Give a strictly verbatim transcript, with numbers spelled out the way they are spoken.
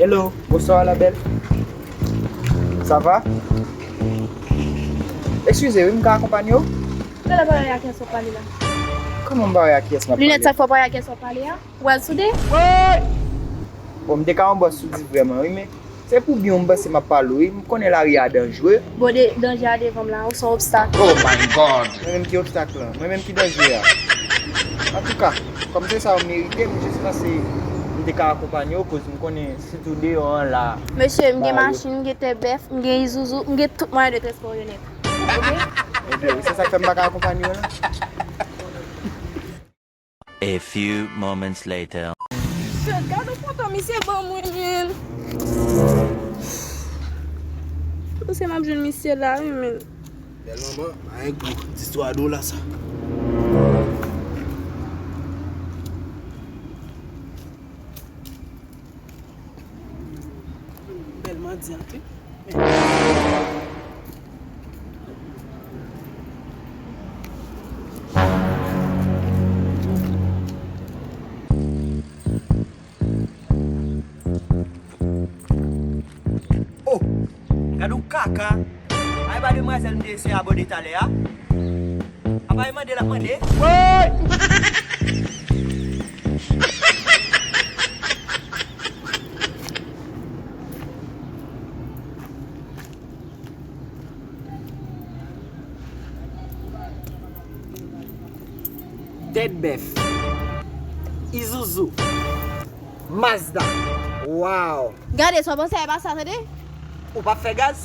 Hello, bonsoir la belle. Ça va? Eskize wi, m ka akonpanye w? Talè pale a kiyès w ap pale la? Kòman m pale a kiyès m ap pale? Linèt sa k fè w pale a kiyès w ap pale a? Ou wè l soude? Bon, m te ka yon bòs soudi vrèman wi, men se pou byen w m panse m ap pale w wi. M konnen lari a danjere. Bon, de, danje a devan m la, ou se yon obstak. Oh my God! Mwen menm ki obstak lan? Mwen menm ki danje a? Antouka, kòm se sa w merite, m jis panse m te ka akonpanye w, koz m konnen sitou deyò an la. Mesye, m gen machin, m gen tè bèf, m gen Isuzu, m gen tout mwayen de transpò yo nèt. Ok? Ok, se sa k fè m pa ka akonpanye w lan. A few moments later. Shit, gade yon foto misye ban mwen, men. Ou se m ap jwenn misye la, wi, men. Bèl manman, pa gen gou. Ti istwa dou la, sa. Bèl mandyant, wi. Oh! Gade yon kaka! Ay ba demwazèl m te eseye abòde talè a. Apa e mande l ap mande? Woy! Tèt bèf. Isuzu. Mazda. Wow. Gade, sa w panse a e pa sa, tande? Ou p ap fè gaz?